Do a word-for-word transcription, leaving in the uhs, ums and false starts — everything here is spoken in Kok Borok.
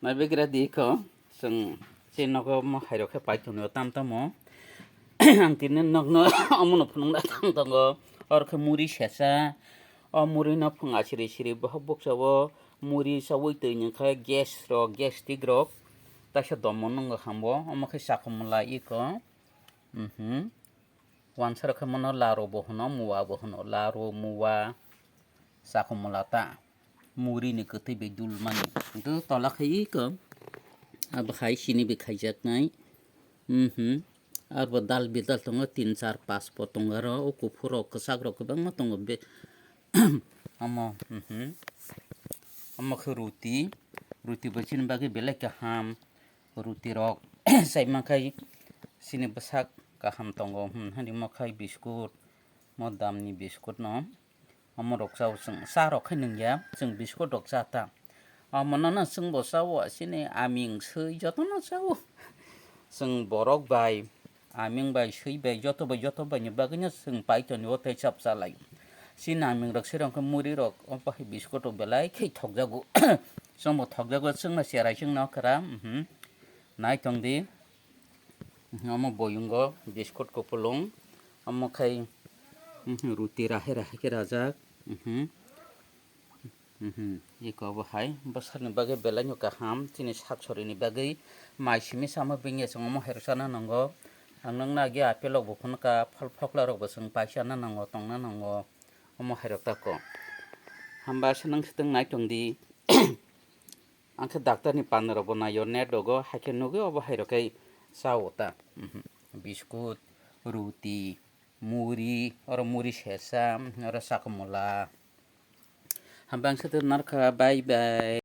Mai begra di ko, chwng che nogo mo hairok khe pai tongo tam tamo. Ang tini nokno omono phunukna thang tongo. Oro khe muri sesa. O muri no phunga siri siri bohok buksa o muri chawi twi nang khe gas rok, gastric rok. Taisa domo nwngo hambo. Omo khe chakhumla iko. Mhm. Wansa rok khe mono laro bo hwno, muwa bo hwno. Laro, muwa, chakhumla ta. Muri ni kwtwi bai dul mani. Hwnkhe tola khai iko. Abo hai sini bai khaijaknai. Mhm. Arbo dal bidal tongo, tin, char, pas po tongo aro. O kuphur rok, kwchak rok kwbangma tongo. Be-, omo, mhm. Omo khe ruti. Ruti bo chini bagwi belai kaham. Ruti rok chai mankhai chini bwsak kaham tongo, hmm, hani mokhai biskut, mo damni biskut no. Omo rok chao chwng, cha rok khai nungya, chwng biskut rok cha ta. Omo no no chwng bo chao, chini aming swi joto no chao. Chwng borok bai, aming bai, swi bai, joto bai, joto bai ni bagwi no chwng pai tongo tei chap cha lai. Chini aming rok swi rok khe muri rok, o bahai biskut rok belai khe thokjago. Chwng bo thokjago, chwng no cherai chwng no kra, mhm. Nai tong di. Omo boyungo biskut kupulung. Omo khai, mhm, ruti rahe rahe khe rajak. Mhm. Mhm. Iko bo hai bwsakni bagwi belai no kaham. Chini sak sorini bagwi mai simi sama bini chwng omo hai rwchana nango. Ang nang nagi apple rok bo phunukha, phal phokla rok bo chwng paisa na nango, tongna nango. Omo hai rok tako. Hamba se nang swtwng nai tong di. Ang khe doctor ni panna rok bo naio net rogo, hai khe nugwi obo hai rok khe chao ta. Mhm. Biskut, ruti, muri, oro muri sesa, oro chakhumla. Hamba ang se narwkha, bye bye.